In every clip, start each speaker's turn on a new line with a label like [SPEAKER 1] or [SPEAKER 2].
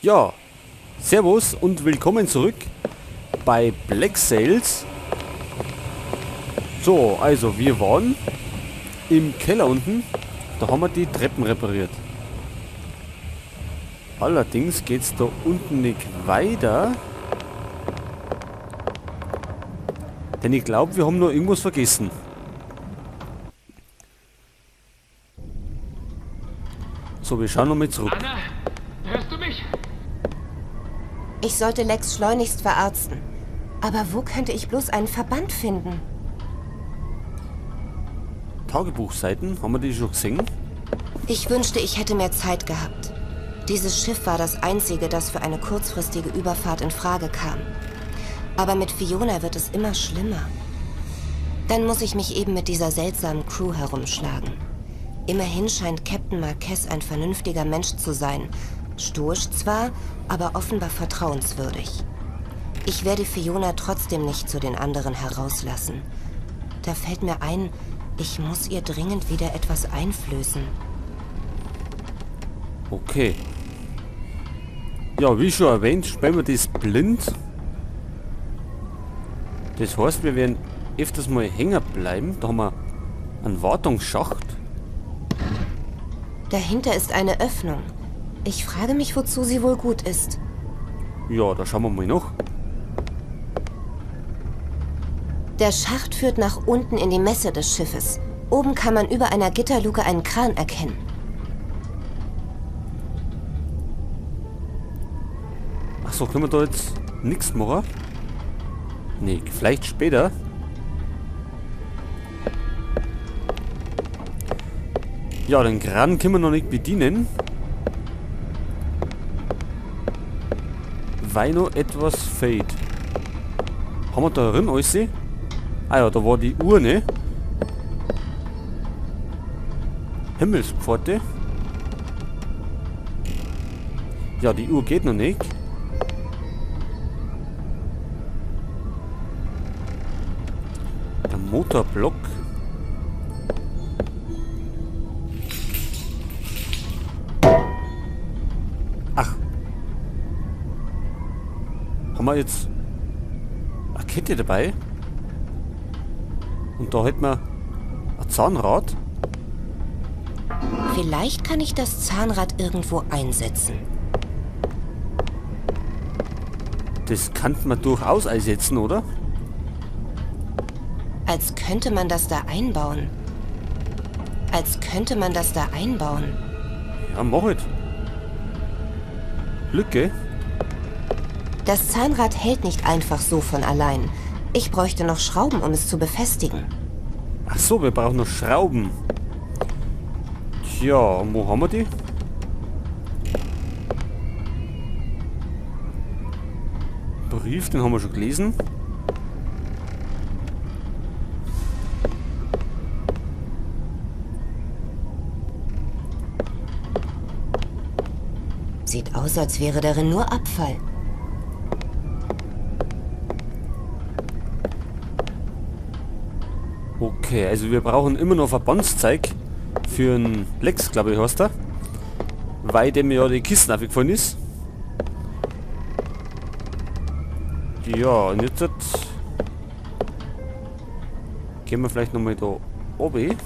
[SPEAKER 1] Ja, servus und willkommen zurück bei Black Sails. So, also wir waren im Keller unten, da haben wir die Treppen repariert. Allerdings geht's da unten nicht weiter. Denn ich glaub, wir haben noch irgendwas vergessen. So, wir schauen nochmal zurück.
[SPEAKER 2] Anna, hörst du mich?
[SPEAKER 3] Ich sollte Lex schleunigst verarzten. Aber wo könnte ich bloß einen Verband finden?
[SPEAKER 1] Tagebuchseiten, haben wir die schon gesehen?
[SPEAKER 3] Ich wünschte, ich hätte mehr Zeit gehabt. Dieses Schiff war das einzige, das für eine kurzfristige Überfahrt in Frage kam. Aber mit Fiona wird es immer schlimmer. Dann muss ich mich eben mit dieser seltsamen Crew herumschlagen. Immerhin scheint Captain Marquez ein vernünftiger Mensch zu sein. Stoisch zwar, aber offenbar vertrauenswürdig. Ich werde Fiona trotzdem nicht zu den anderen herauslassen. Da fällt mir ein, ich muss ihr dringend wieder etwas einflößen.
[SPEAKER 1] Okay. Ja, wie schon erwähnt, spielen wir das blind. Das heißt, wir werden öfters mal hängen bleiben. Da haben wir einen Wartungsschacht.
[SPEAKER 3] Dahinter ist eine Öffnung. Ich frage mich, wozu sie wohl gut ist.
[SPEAKER 1] Ja, da schauen wir mal noch.
[SPEAKER 3] Der Schacht führt nach unten in die Messe des Schiffes. Oben kann man über einer Gitterluke einen Kran erkennen.
[SPEAKER 1] Ach so, können wir da jetzt nichts machen? Nee, vielleicht später. Ja, den Kran können wir noch nicht bedienen. Weil noch etwas fehlt. Haben wir da drin alles? Ah ja, da war die Uhr, ne? Himmelspforte. Ja, die Uhr geht noch nicht. Der Motorblock. Ach. Haben wir jetzt eine Kette dabei? Und da hätten wir ein Zahnrad.
[SPEAKER 3] Vielleicht kann ich das Zahnrad irgendwo einsetzen.
[SPEAKER 1] Das kann man durchaus einsetzen, oder?
[SPEAKER 3] Als könnte man das da einbauen. Als könnte man das da einbauen.
[SPEAKER 1] Ja, mach it. Lücke.
[SPEAKER 3] Das Zahnrad hält nicht einfach so von allein. Ich bräuchte noch Schrauben, um es zu befestigen.
[SPEAKER 1] Ach so, wir brauchen noch Schrauben. Tja, und wo haben wir die? Brief, den haben wir schon gelesen.
[SPEAKER 3] Sieht aus, als wäre darin nur Abfall.
[SPEAKER 1] Okay, also wir brauchen immer noch Verbandszeug für einen Lex, glaube ich, heißt er. Weil dem ja die Kiste aufgefallen ist. Ja, und jetzt gehen wir vielleicht nochmal da oben.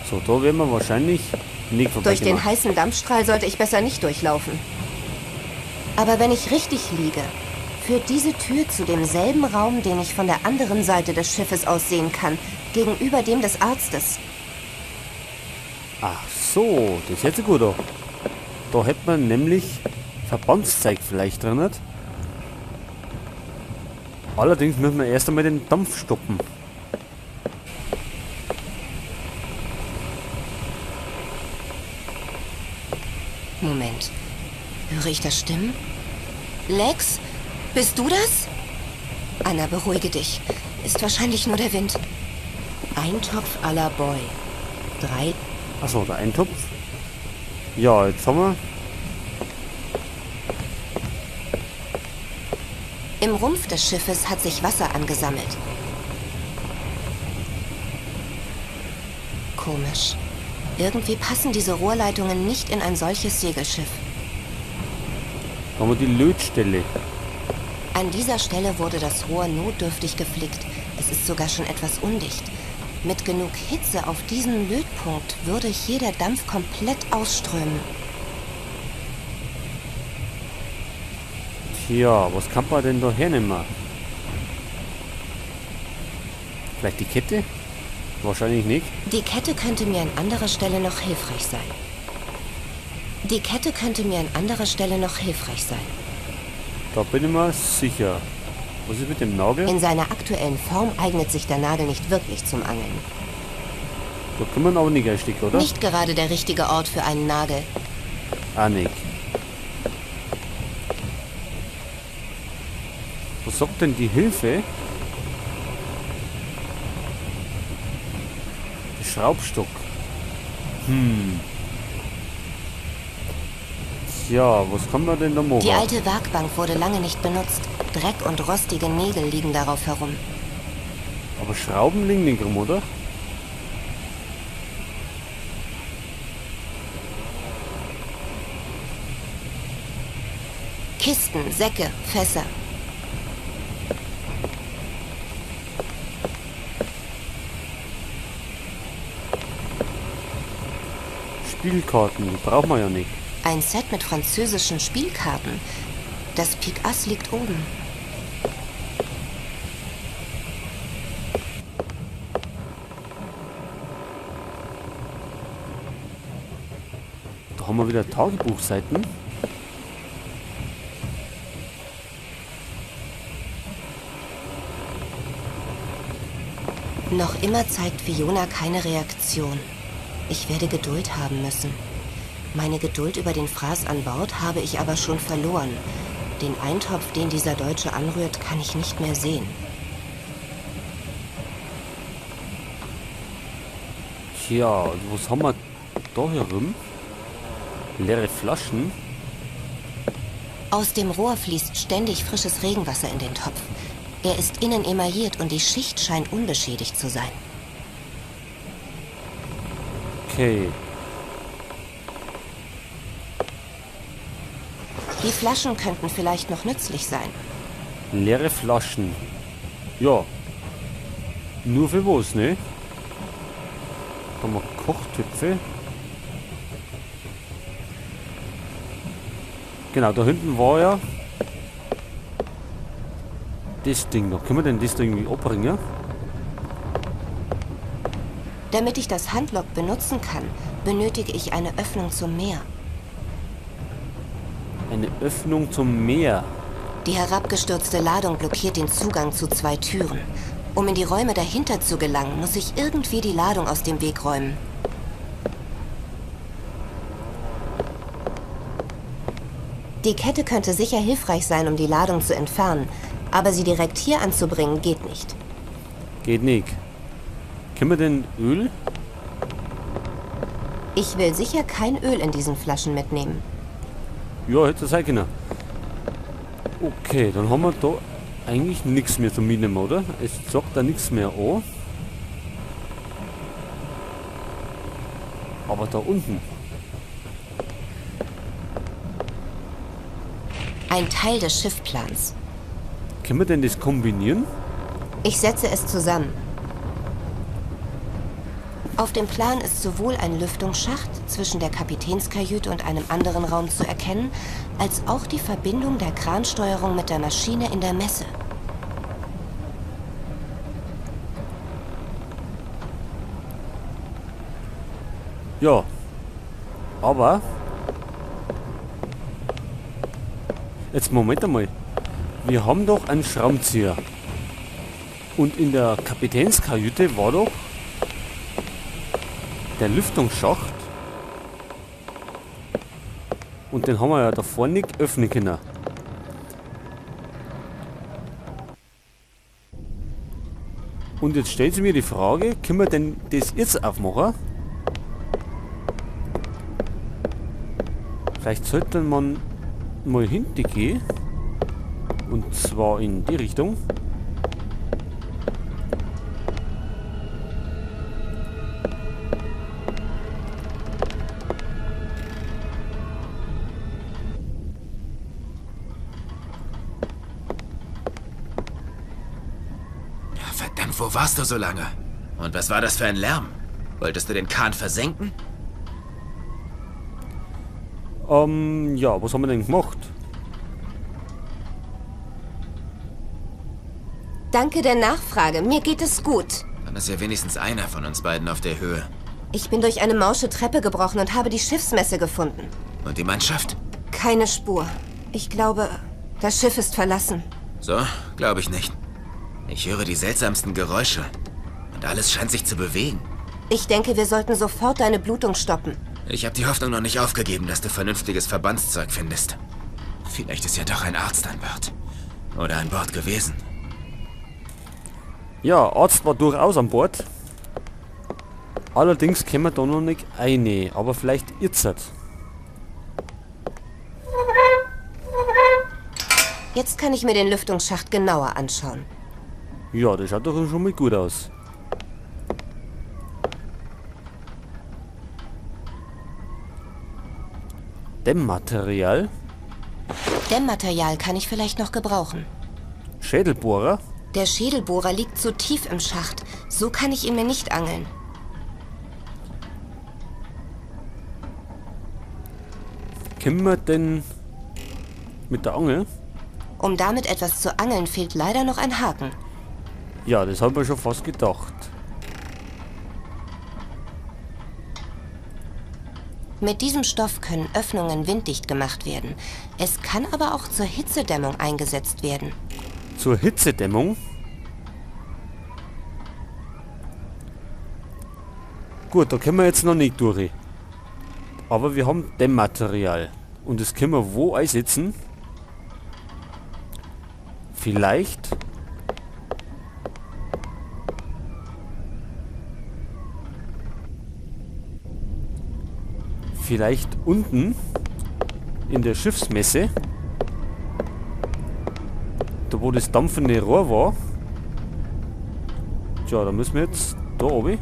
[SPEAKER 1] So, da werden wir wahrscheinlich nicht vorbei.
[SPEAKER 3] Durch den heißen Dampfstrahl sollte ich besser nicht durchlaufen. Aber wenn ich richtig liege, führt diese Tür zu demselben Raum, den ich von der anderen Seite des Schiffes aus sehen kann, gegenüber dem des Arztes.
[SPEAKER 1] Ach so, das hätte gut an. Da hätte man nämlich Verbandszeug vielleicht drin. Nicht? Allerdings müssen wir erst einmal den Dampf stoppen.
[SPEAKER 3] Moment. Höre ich das Stimmen? Lex? Bist du das? Anna, beruhige dich. Ist wahrscheinlich nur der Wind. Eintopf à la Boy. 3.
[SPEAKER 1] Achso, der Eintopf. Ja, jetzt haben wir
[SPEAKER 3] Im Rumpf des Schiffes hat sich Wasser angesammelt. Komisch. Irgendwie passen diese Rohrleitungen nicht in ein solches Segelschiff.
[SPEAKER 1] Da haben wir die Lötstelle.
[SPEAKER 3] An dieser Stelle wurde das Rohr notdürftig geflickt. Es ist sogar schon etwas undicht. Mit genug Hitze auf diesem Lötpunkt würde hier der Dampf komplett ausströmen.
[SPEAKER 1] Tja, was kann man denn da hernehmen? Vielleicht die Kette? Wahrscheinlich nicht.
[SPEAKER 3] Die Kette könnte mir an anderer Stelle noch hilfreich sein. Die Kette könnte mir an anderer Stelle noch hilfreich sein.
[SPEAKER 1] Da bin ich mir sicher. Was ist mit dem Nagel?
[SPEAKER 3] In seiner aktuellen Form eignet sich der Nagel nicht wirklich zum Angeln.
[SPEAKER 1] Da können wir aber nicht einstecken, oder?
[SPEAKER 3] Nicht gerade der richtige Ort für einen Nagel.
[SPEAKER 1] Ah, nicht. Was sagt denn die Hilfe? Der Schraubstock. Tja, was kann man denn da machen?
[SPEAKER 3] Die alte Werkbank wurde lange nicht benutzt. Dreck und rostige Nägel liegen darauf herum.
[SPEAKER 1] Aber Schrauben liegen nicht rum, oder?
[SPEAKER 3] Kisten, Säcke, Fässer.
[SPEAKER 1] Spielkarten, die brauchen wir ja nicht.
[SPEAKER 3] Ein Set mit französischen Spielkarten. Das Pik Ass liegt oben.
[SPEAKER 1] Da haben wir wieder Tagebuchseiten.
[SPEAKER 3] Noch immer zeigt Fiona keine Reaktion. Ich werde Geduld haben müssen. Meine Geduld über den Fraß an Bord habe ich aber schon verloren. Den Eintopf, den dieser Deutsche anrührt, kann ich nicht mehr sehen.
[SPEAKER 1] Tja, was haben wir da herum? Leere Flaschen.
[SPEAKER 3] Aus dem Rohr fließt ständig frisches Regenwasser in den Topf. Er ist innen emailliert und die Schicht scheint unbeschädigt zu sein.
[SPEAKER 1] Okay.
[SPEAKER 3] Die Flaschen könnten vielleicht noch nützlich sein.
[SPEAKER 1] Leere Flaschen. Ja. Nur für was, ne? Da haben wir Kochtöpfe. Genau, da hinten war ja das Ding noch. Können wir denn das da irgendwie abbringen?
[SPEAKER 3] Damit ich das Handlock benutzen kann, benötige ich eine Öffnung zum Meer.
[SPEAKER 1] Eine Öffnung zum Meer.
[SPEAKER 3] Die herabgestürzte Ladung blockiert den Zugang zu 2 Türen. Um in die Räume dahinter zu gelangen, muss ich irgendwie die Ladung aus dem Weg räumen. Die Kette könnte sicher hilfreich sein, um die Ladung zu entfernen, aber sie direkt hier anzubringen, geht nicht.
[SPEAKER 1] Geht nicht. Können wir denn Öl?
[SPEAKER 3] Ich will sicher kein Öl in diesen Flaschen mitnehmen.
[SPEAKER 1] Ja, hätte sein können. Okay, dann haben wir da eigentlich nichts mehr zum Mitnehmen, oder? Es sagt da nichts mehr an. Aber da unten.
[SPEAKER 3] Ein Teil des Schiffplans.
[SPEAKER 1] Können wir denn das kombinieren?
[SPEAKER 3] Ich setze es zusammen. Auf dem Plan ist sowohl ein Lüftungsschacht zwischen der Kapitänskajüte und einem anderen Raum zu erkennen, als auch die Verbindung der Kransteuerung mit der Maschine in der Messe.
[SPEAKER 1] Ja, aber... Jetzt Moment einmal. Wir haben doch einen Schraubenzieher. Und in der Kapitänskajüte war doch der Lüftungsschacht. Und den haben wir ja davor nicht öffnen können. Und jetzt stellt sich mir die Frage, können wir denn das jetzt aufmachen? Vielleicht sollte man mal hinten gehen. Und zwar in die Richtung.
[SPEAKER 4] Verdammt, wo warst du so lange? Und was war das für ein Lärm? Wolltest du den Kahn versenken?
[SPEAKER 1] Ja, was haben wir denn gemacht?
[SPEAKER 3] Danke der Nachfrage. Mir geht es gut.
[SPEAKER 4] Dann ist ja wenigstens einer von uns beiden auf der Höhe.
[SPEAKER 3] Ich bin durch eine mausche Treppe gebrochen und habe die Schiffsmesse gefunden.
[SPEAKER 4] Und die Mannschaft?
[SPEAKER 3] Keine Spur. Ich glaube, das Schiff ist verlassen.
[SPEAKER 4] So, glaube ich nicht. Ich höre die seltsamsten Geräusche. Und alles scheint sich zu bewegen.
[SPEAKER 3] Ich denke, wir sollten sofort deine Blutung stoppen.
[SPEAKER 4] Ich habe die Hoffnung noch nicht aufgegeben, dass du vernünftiges Verbandszeug findest. Vielleicht ist ja doch ein Arzt an Bord. Oder an Bord gewesen.
[SPEAKER 1] Ja, Arzt war durchaus an Bord. Allerdings können wir da noch nicht eine, aber vielleicht jetzt.
[SPEAKER 3] Jetzt kann ich mir den Lüftungsschacht genauer anschauen.
[SPEAKER 1] Ja, das schaut doch schon mal gut aus. Dämmmaterial.
[SPEAKER 3] Dämmmaterial kann ich vielleicht noch gebrauchen.
[SPEAKER 1] Schädelbohrer.
[SPEAKER 3] Der Schädelbohrer liegt zu tief im Schacht. So kann ich ihn mir nicht angeln.
[SPEAKER 1] Können wir denn mit der Angel?
[SPEAKER 3] Um damit etwas zu angeln, fehlt leider noch ein Haken.
[SPEAKER 1] Ja, das haben wir schon fast gedacht.
[SPEAKER 3] Mit diesem Stoff können Öffnungen winddicht gemacht werden. Es kann aber auch zur Hitzedämmung eingesetzt werden.
[SPEAKER 1] Zur Hitzedämmung? Gut, da können wir jetzt noch nicht durch. Aber wir haben Dämmmaterial. Und das können wir wo einsetzen? Vielleicht... Vielleicht unten in der Schiffsmesse, da wo das dampfende Rohr war. Tja, da müssen wir jetzt da oben.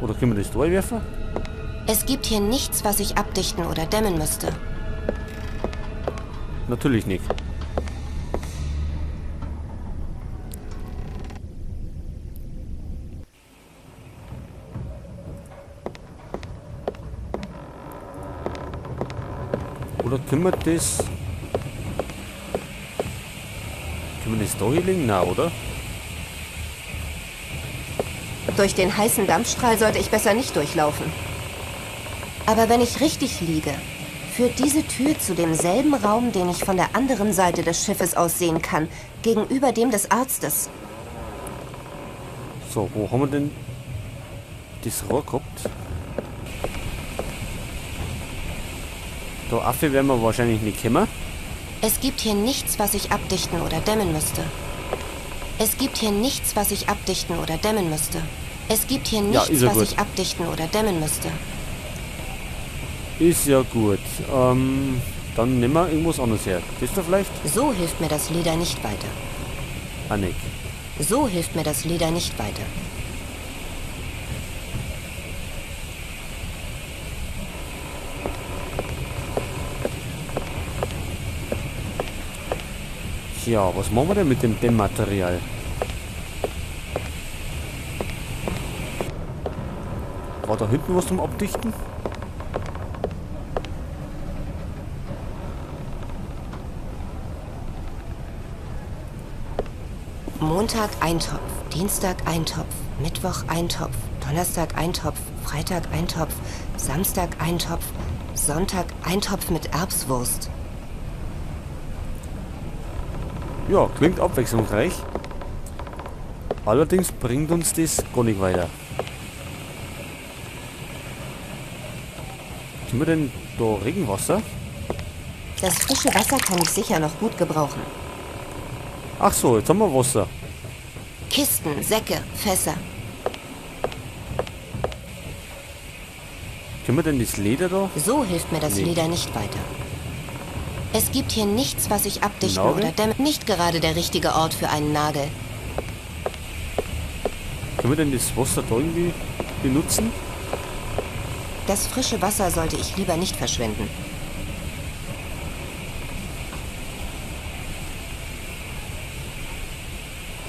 [SPEAKER 1] Oder können wir das da werfen?
[SPEAKER 3] Es gibt hier nichts, was ich abdichten oder dämmen müsste.
[SPEAKER 1] Natürlich nicht. Oder können wir das... Können wir das da hinlegen? Nein, oder?
[SPEAKER 3] Durch den heißen Dampfstrahl sollte ich besser nicht durchlaufen. Aber wenn ich richtig liege, führt diese Tür zu demselben Raum, den ich von der anderen Seite des Schiffes aus sehen kann, gegenüber dem des Arztes.
[SPEAKER 1] So, wo haben wir denn das Rohr gehabt? Da Affe werden wir wahrscheinlich nicht kommen.
[SPEAKER 3] Es gibt hier nichts, was ich abdichten oder dämmen müsste. Es gibt hier nichts, was ich abdichten oder dämmen müsste. Es gibt hier nichts,
[SPEAKER 1] ja,
[SPEAKER 3] was ich abdichten oder dämmen müsste.
[SPEAKER 1] Ist ja gut. Dann nehmen wir irgendwas anderes her. Das da vielleicht?
[SPEAKER 3] So hilft mir das Leder nicht weiter.
[SPEAKER 1] Ah, nicht.
[SPEAKER 3] So hilft mir das Leder nicht weiter.
[SPEAKER 1] Ja, was machen wir denn mit dem Dämmmaterial? War da hinten was zum Abdichten?
[SPEAKER 3] Montag Eintopf, Dienstag Eintopf, Mittwoch Eintopf, Donnerstag Eintopf, Freitag Eintopf, Samstag Eintopf, Sonntag Eintopf mit Erbswurst.
[SPEAKER 1] Ja, klingt abwechslungsreich. Allerdings bringt uns das gar nicht weiter. Können wir denn da Regenwasser?
[SPEAKER 3] Das frische Wasser kann ich sicher noch gut gebrauchen.
[SPEAKER 1] Ach so, jetzt haben wir Wasser.
[SPEAKER 3] Kisten, Säcke, Fässer.
[SPEAKER 1] Können wir denn das Leder da?
[SPEAKER 3] So hilft mir das
[SPEAKER 1] Nee.
[SPEAKER 3] Leder nicht weiter. Es gibt hier nichts, was ich abdichten
[SPEAKER 1] Nagel?
[SPEAKER 3] oder dämmen. Nicht gerade der richtige Ort für einen Nagel.
[SPEAKER 1] Können wir denn das Wasser da irgendwie benutzen?
[SPEAKER 3] Das frische Wasser sollte ich lieber nicht verschwenden.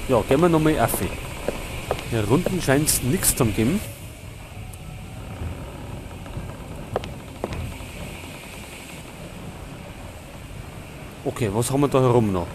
[SPEAKER 1] Ja, gehen wir nochmal auf. Hier unten scheint es nichts zu geben. Okay, was haben wir da herum noch?